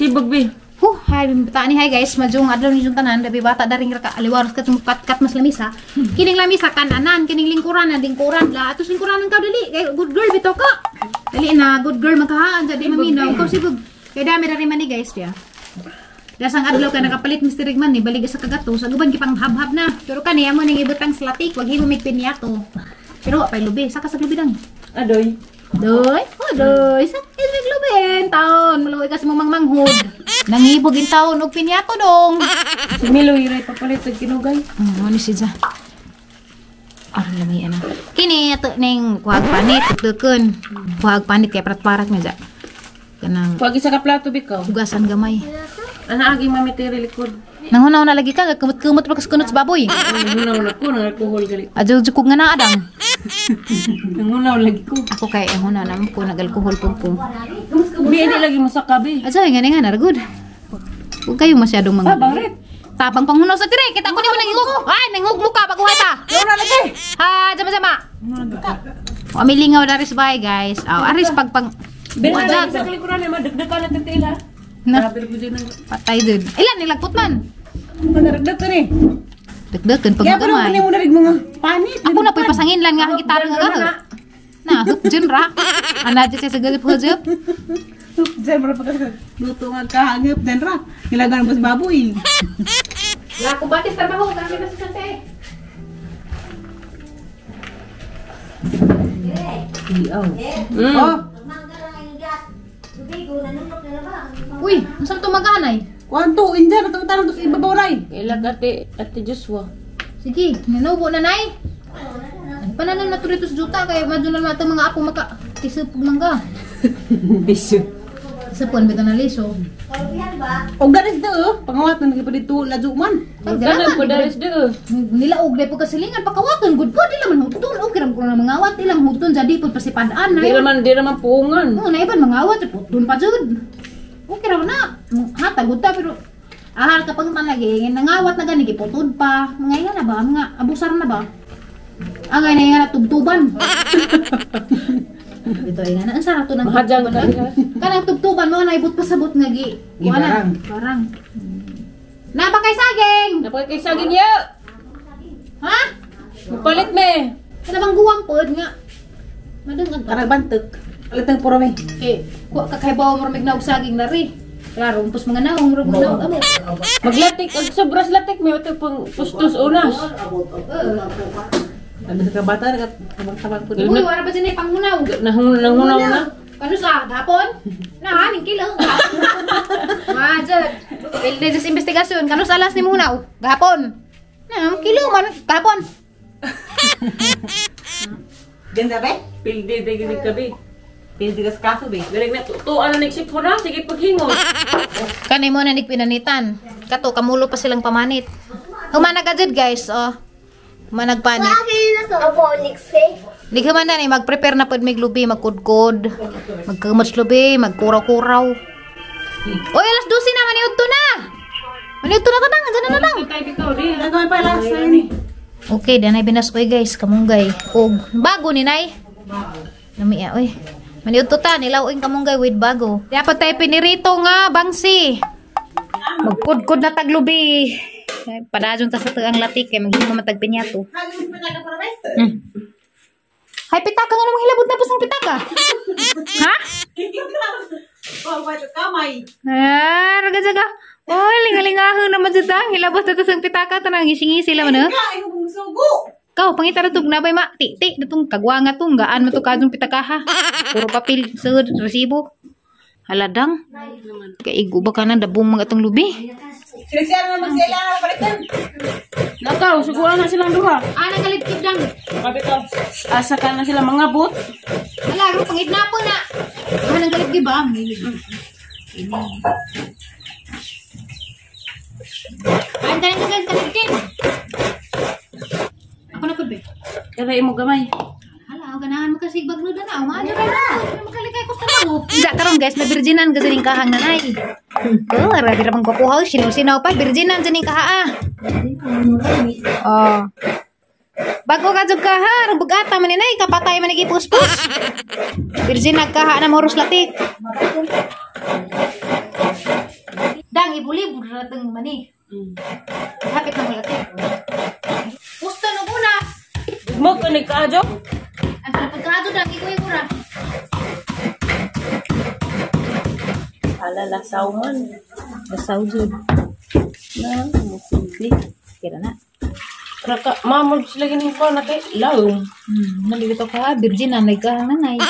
Sibog bi. Huh, hi bata ni, hi guys, majung adlaw ni yung tanan, dabi bata daring ra ka aliwaros ka kat mas lamisa. Kining lamisa kananan, kining lingkuran na lingkuran la atos lingkuran ang ka dali. Kay good girl bitaw ka. Dali na, good girl magkahaan sa di maminaw ikaw sibog. Kay dami ra rin man ni guys dia. Dasang adlaw ka nakapalit Mr. Rigman ni balig sa kagato sa guban gipang habhab na. Pero kani amo ning ibutang sa latik, wag himo mig pinyato. Pero wa pay lubi, saka sa lubi dang. Adoy. Doy, oh doy, sa isig lubi taon, maluoy ka sa mong manghod. Nangibog in taon og pinyato dong. Si Miloy ray papalit og kinugay. Ano si Ja? Aron lami ano. Kini ato ning kuhag panit tukon. Kuhag panit kay parat-parat nga ja. Kanang Kuwag isa ka plato bikaw. Hugasan gamay. Ana aging mamitiri likod. Nanghunaw na lagi ka, kumot-kumot pa kas kunot sa baboy. Nangunaw na ko, nang alkohol gali. Adyo jukog nga na adang. Nangunaw lagi ko. Ako kay ang huna naman ko nag-alkohol pug ko. Bi di lagi mo sa kabi. Adyo nga nga na good. Huwag kayo masyadong mga. Tabang rit. Tabang panghunaw sa tire, kita ko ni mo nangingog. Ay, nangingog mo ka baguhay ta. Wala lagi. Ha, jama jama. O amilingaw na ris bay guys. Aw, aris pag pang Bina lagi sa kalikuran eh, madagdagan na titila. Na. Patay dun. Ilan nilagpot man? Madagdag ka ni. Dagdagan pag Kaya pa magamay. naman mo na rin mga panit. Ako na po'y pasangin lan nga ang gitara nga gaho. Na, hup dyan ra. Ana dyan siya sa galip hujup. Diyan, mara pagka luto nga kahangip din ra. Nilagan mo sa baboy. La, kumbatis trabaho. Kami na sa sante. Oh, Uy, nasaan tumaganay? kwanto injan ato tanong tos ibabaw ray. Ilag ate, ate Joshua. Sige, nanubo na nay. Ay, pananan na to rito sa juta kay madyo na naman mga apo maka tisupog mangga. Biso. Sapon bitaw na liso. Og daris do, oh. Pangawat na nagipad dito ladyo man. Magkanan po daris do. Nilaog dai po kasilingan pakawaton good po di laman hutun. Okay ram ko na mangawat ilang hutun jadi pud pasipadaan Di na. naman, di naman puungan. Oo, na iban mangawat putun pa jud. Okay ra man na. Hatag gud ta pero ahal kapag tan lagi nangawat na gani giputod pa. Mga inga na ba? Mga abusar na ba? Ang nga na tubtuban. Ito ay nga na ang sarap to ng Mahadjang ka diha. Kanang tubtuban mo na ibot pasabot nga gi. Gibarang. Barang. Napa kay saging? Napakay saging ya. Ha? Mupalit me. Kana bang guwang pod nga? Madungag ka. Karag bantek. Palitang puro me. Eh, kuha ka kay bawo mo mig naog saging na ri. Klaro, umpos mga naong, murag mga naong amo. Maglatik, ag sobras latik me ito pang tustos unas. Ano sa kabata nagatabang po. Uy, wala ba dyan ay panghunaw? Nanghunaw na. Kano sa hapon? Na, aning kilo. Majud. Pilde sa investigasyon, kano sa alas ni muhunaw? Gahapon. Na, kilo man, gahapon. Ganda be? Pilde de gini kabi. Pildi kas kaso be. Galing na tutuan na nagsip ko na sige paghingot. Kanay mo na nigpinanitan. Kato, kamulo pa silang pamanit. Humanag ka guys, oh. Humanag panit. Nighuman na ni, mag-prepare na pod mig lubi, magkudkod, magkamats lubi, magkuraw-kuraw. Oy, alas 12 na, maniudto na! Maniudto na ka dyan na lang. Nagawin pa lang sa ini. Okay, danay binas oy guys, kamunggay. Og bago ni nay. Namiya oy. Maniudto ta, nilawin kamunggay with bago. Dapat tayo pinirito nga, bangsi. Magkudkod na taglubi. Padadyon ta sa tuang latik kay maghimo matag pinyato. Hay pitaka nga namang hilabot na pusang pitaka. Ha? Oh, kamay. Ah, raga jaga. Oy, lingalingahon naman jud ta. Hilabot na to sang pitaka tanang ngising-ngisi lang man. Ay, hubong sugo. Kaw, pangita na tug nabay ma. Ti ti natong kagwa nga tong gaan mo to kadtong pitaka ha. Puro papel sud resibo. Haladang. Kaigo ba ka na dabong mga atong lubi? Sila siya na magsila na palitan. Nakaw, suguan na silang duha. Ah, nagaligkid lang. Kabi ka. Asa ka na sila mga bot. Hala, ro pangitna po na. Ah, nagaligkid ba? Ay, dali guys, kaligkid. Ako na pud be. Kaya imo gamay. Hala, ganahan mo kasi bagno na. Umaano ra na. Makalikay ko sa tao. Unsa karon guys, na virginan kasi ning kahang nanay. Oh, rabi ra bang gwapuhaw, sinaw-sinaw pa virginan sa ning kaha. Oh. Bago ka jud kaha, rong bugata man ni nay, kapatay man ni gipuspos. Virgin nagkaha na moros latik. Ibuli-buli rateng mani. Hapit na mo latik. Pusto no bunas. Mo kani kaadyo? Ang pagkaadyo dang ikoy ra. Ala lasaw man. Lasaw jud. Na musigli. Kira na. Raka mamod sila gini ko na kay laom. Nalilito ka, virgin na nagka nanay.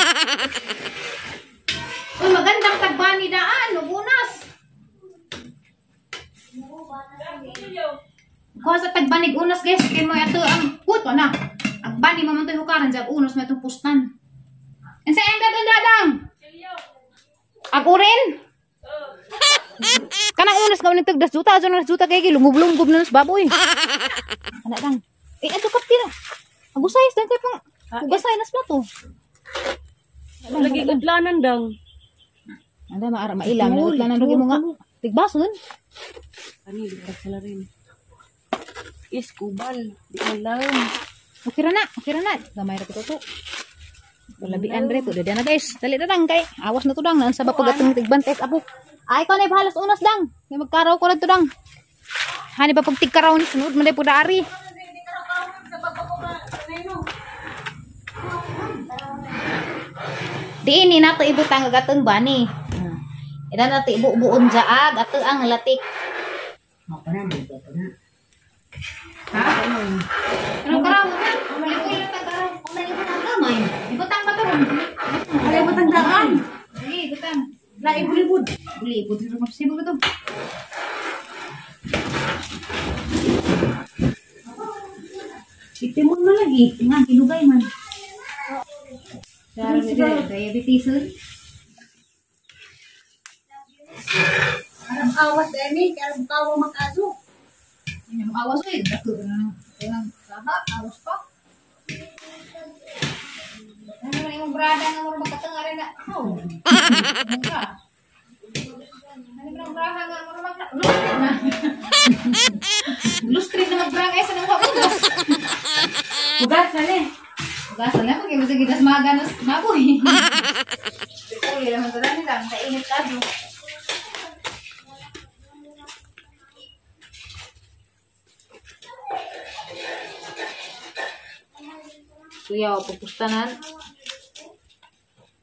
Uy, magandang tagbani daan, lubunas. Kuha sa tagbanig unas guys, kay mo ato ang puto na. Agbani mo man to'y hukaran sa unos may itong pustan. Unsa ang dadang dadang? Agurin? Kanang unas ka unig tagdas juta, ato na juta kay gilungob-lungob na nas baboy. Ana dang. Eh ato kaptira. Agusay dang kay pang ugasay nas plato. Lagi gudlanan dang. Anda maara maila man gudlanan rugi mo nga. Tigbason. Ani lipat sila rin. Is kubal, di man lang. Okay ra na, okay ra na. Gamay ra ko to. Labian re po na guys. Dali na dang kay awas na to dang naan sa ba pagatong tigbantes apo. Ay ko na bahalas unas dang. May magkaraw ko na to dang. Hani ba pagtigkaraw ni sunod man day po daari. Diin ni nato ibutang gatong bani. Ida nato ibubuon jaag ato ang latik. Ha? Anong karaw na? Gamay. Ibutang pa to ron. Alay butang daan. Sige, ibutang. La ibulibud. Ibulibud. Sibo ba to? Itimon na lagi. Nga, hinugay man. Diabetes. Aram awas ani, aram kawa makaso. Ang awas eh. Ang saha, awas pa. Ano man imong brada nga mura magkatanga rin na. Oh. Ano man ang braha nga mura magka. Na. Lustrin na magbrang ay sa nang unos. Hugasan eh. Hugasan na pag imong gidas maganos mabuhi. Uli lang sa dami lang sa init kadyo. Kuya, pupustanan.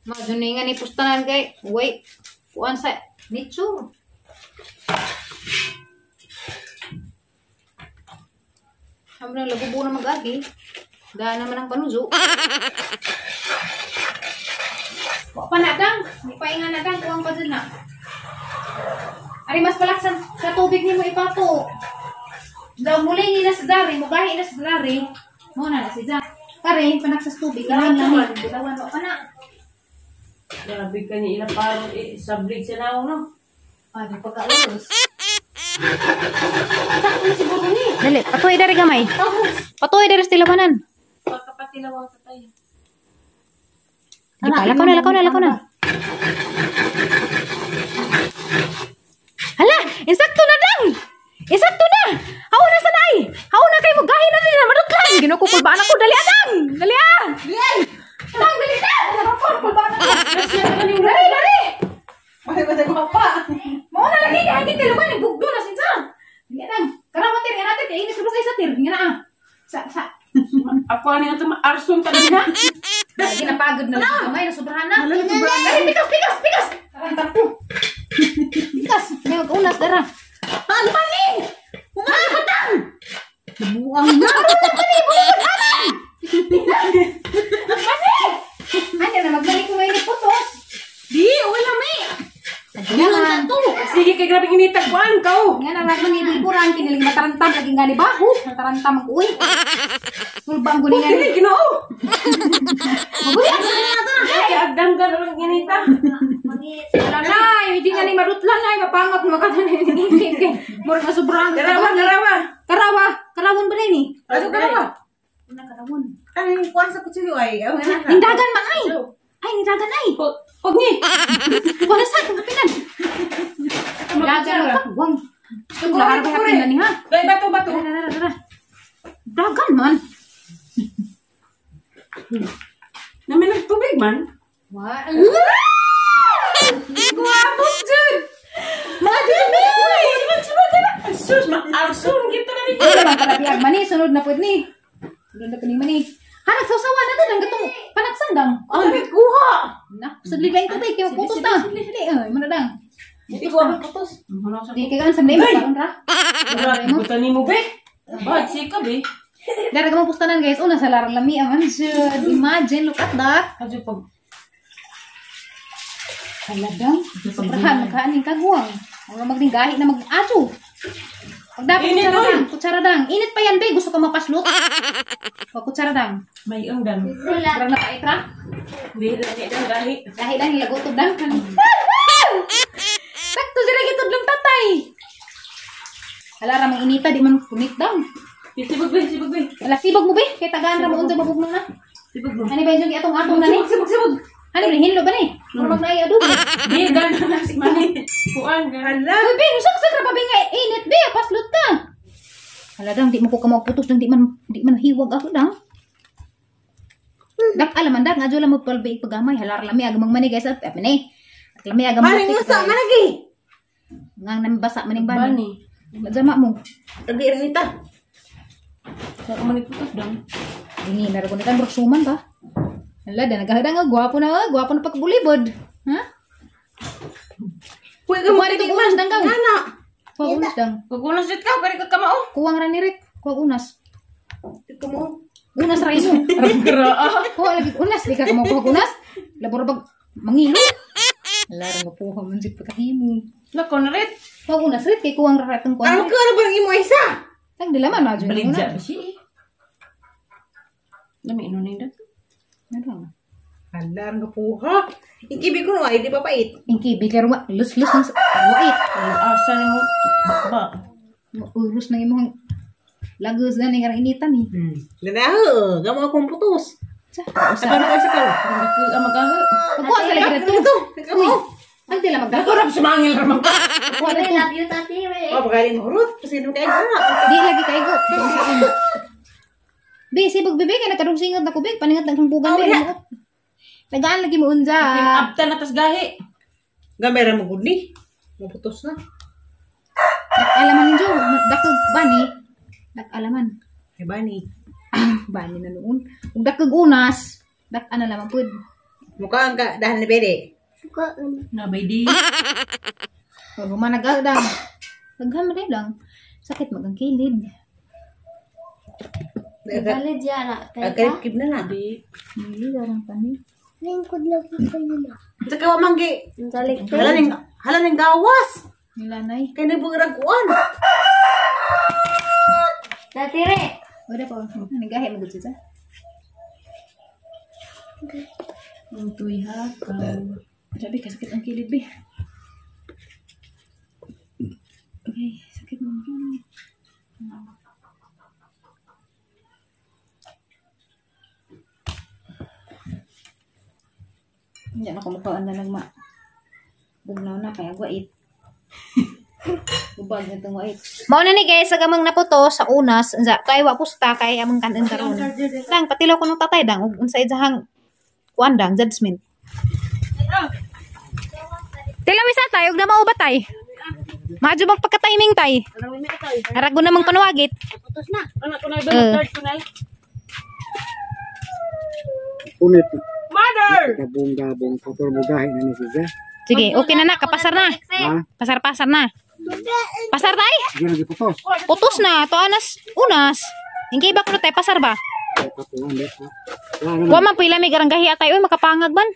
Majuningan ni pustanan kay wait. Kuan sa nicho. Hamrang lagubo na mag-agi. Daan naman ang panuzo. Wa pa na dang. Di pa inga na dang. Kuang pa dyan na. Ari mas palaksan sa tubig ni mo ipato. Daw muli ni na sa dari. Mugahi na sa dari. Mo na na si Jan. Kare, panaksas tubig. Karan lang. Bilawan wa pa na. Grabe ka niya ila parang sablig sa naong no. Ay, pagkaulos. Sakto na siguro ni. Dali, patuloy dari gamay. Patuloy dari sa tilawanan. Pagkapatilawang sa tayo. Di pa, lakaw na, lakaw na, lakaw na. Hala, insakto na dang! Insakto na! Hauna na sanay! Hauna kayo mo, gahin na rin na, madutlan! Ginukukulbaan ako, dali adang! Dali ah! Dang, dali na! Kulbaan ako! Dali, dali! Balik ba pa? Mao na lagi, kahit hindi tilawan, bugdo na sinsa! Dali adang! Karawan tir, nga natin, kaya inis sa isa tir, nga na ah! Sa! Ako ano yung arson ka na? Lagi napagod na lang kamay, nasobrahan na. Hala, nasobrahan na. Dali, pikas, pikas, pikas! Tarantan ko. Pikas, may mag-unas, dara. Ano ba ni? Umakatang! Buang na! Ano na, magbalik ko ngayon putos. Di, wala may! Ganun to! Sige, kay grabe ginitagpuan ka oh. Nga na, lagi man ibuliburan, kinilig matarantam, lagi nga ni baho. Matarantam ang uwi. Sulbang guningan. Dili, ginoo. Maguli, ang guningan na to na. Kaya agdam ka na lang ginita. Wala na, hindi nga ni marutlan na, mapangat makatanin. Murag na sobrang. Karawa, karawa. Karawa, karawon ba na ini? Ano karawa? Una karawon. Ano yung kuwan sa kutsilyo ay? Nindagan man ay! Ay, nindagan ay! Pag ni! Wala sa itong kapinan! Dagan mo pagwang. Lahar ba kapinan ni ha? Dahil bato, bato. Tara, tara, tara. Dagan man. Namin ang tubig man. Wa. Guwapo dyan! Mga dumi! Ag mani sunod na pud ni. Sunod na kuning mani. Ha, nagsawsawa na to dang gatong panagsandang. Ang gikuha. Na, sudli ba yung tubig kay maputos ta. Dili, oy, mo na dang. Di ko ang putos. Di kay kan samday mo ra. Buta ni mo be. Bad sika be. Dara ka mo pustanan guys. Una sa larang lami aman jud. Imagine, look at that. Adyo pag Haladang. Sobrahan magkaan ning kagwang. Wala magding gahi na mag-ato. Pagdapat Init, kutsara oy. dang, kutsara dang. Init pa yan, be. Gusto ka mapaslot? Pag kutsara dang. May ang dam. Parang napait ra. Di lagi dang gahi. Gahi dang ilagutob dang. Sakto sila gitudlong tatay. Hala ra mang inita di man punit dang. Sibag be, sibag be. Ala sibog mo be, kay tagaan ra mo unsa mabugno na. Sibag mo. Ani ba yung atong atong na ni? Sibag, sibag. Ani ba hinlo ba ni? Murag na ay adobo. Di dan na si mani. Kuan Hala. Uy, be, nusaksak ra pa be nga init be, paslot ka. Hala dang di mo ko kamagputos dang di man hiwag ako dang. Dak alaman dak nga lang mo palbi pagamay halar lami ag mani guys at ni. At lami ag Ano yung sa man lagi? Ngang nambasa maning bani. Bani. Jama mo. Lagi ra nita. Sa ko mani putos dang. Dini meron ko nitang broksuman ba? Hala da naghahadang nga gwapo na pagkabulibod. Ha? Uy, ka Kuha dito unas dang kang. Ana. Kuha unas dang. Kukunas dit ka bari ka kamao. Kuwang ra ni Rick. Kuha unas. Ito mo. Unas ra imo. Gra. Kuha lagi unas di ka kamo kuha unas. Labor bag mangilo. Hala ra mapuha man jud pagkahimo. Lako na rit. Kuha unas Rick kay kuwang ra ratong kuha. Ano ka na ba imo isa? Tang dila man na jud. Baligja ba si? Lami inuning dang. Ano? Hala, ang kapuha. Ikibi ko no ay di pa pait. Ingki bigla ruwa lus-lus ng wait. Asa ni mo ba? Urus nang imong lagos na ning arang initan ni. Danaho, gamo akong putos. Sa Sa paano ka sa ka? Ang magaho. Pagkuha sa lagi Ano dito. to? Uy. Ang dila magdako. Dako ra sumangil ra man ka. Kuha dito. Love you, Tati. Oh, pagaling mo hurot kasi nung kay ana. Di lagi kaigo. Be, sibog bebe kay nagkarong singot na kubig, paningat ng bugan be. Tagaan lagi mo unja. Abta na tas gahi. Gamera mo gud ni. Maputos na. Dak alaman ninyo, dakog bani. Dak alaman. Ay bani. Bani na noon. Ug dakog unas, dak ana lamang pud. Mukha ang ka dahan ni Bede. Na bay di. Pag humanag dang. Daghan man lang. Sakit magang kilid. Valid yan, ah. Agkalip na na. Di. Hindi darang pani. Lingkod lang po kayo na. Sa kawa manggi. Salik. Hala ning gawas. Nilanay. Kay nagbugarang kuan. Tati, Re. Wala pa. Nagahi mo gud siya. Ang tuy hakaw. Grabe ka sakit ang kilid be. Okay, sakit mo. Hindi na kumukhaan na lang ma. Bugnaw na kaya wait. Ubag na itong wait. Mao na ni guys, sa gamang naputo sa unas, unsa kay wa pusta kay among kanon karon. Lang patilaw ko nung tatay dang ug unsa ijahang kuan dang judgment. Tilaw isa tay ug namao ba tay? Madyo bang pagka-timing tay? Arago namang panuwagit. Putos na. Ano kunay ba third kunay? Punit. Mother. Gabong-gabong kapor mugahin na ni siya. Sige, okay na na, kapasar na. Ha? Pasar-pasar na. Pasar tay? Diyan lagi putos. Putos na, to anas unas. Ingkay ba kuno tay pasar ba? Kapuan dek. Wala naman. Wa man pila may garang gahi atay oy makapangag man.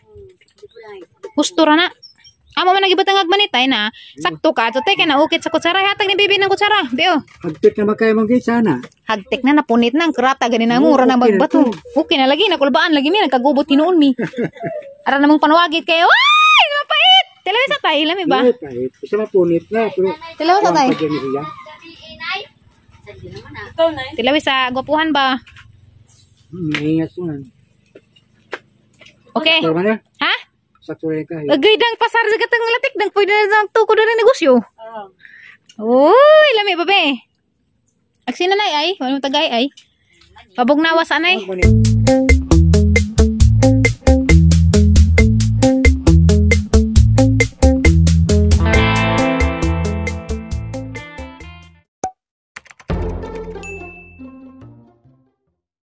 Gusto ra na. Amo man nagibutang man tay na. Sakto ka to tay kay naukit sa kutsara hatag ni bibi ng kutsara. Bio. Hagpit na magkaya mong gate sana. Hagtik na napunit na ang krata gani na mura na Okay na magbato. to. Okay na lagi nakulbaan lagi mi nagkagubot hinuon mi. Ara namang panuwagit kayo. Ay, mapait. Tilaw sa tay lami ba? Ay, pahit. Isa mapunit na. Pero Tilaw sa tay. pa dyan ni siya. Ikaw na. Tilaw sa gwapuhan ba? Maingat man. Okay. Pero man eh. Ha? Sakto rin ka. Agay dang pasar sa katang latik dang pwede na dang tuko na negosyo. Uy, lami ba be? Agsina nay ay, wala mo tagay ay. Pabugnawa sa anay. Punit.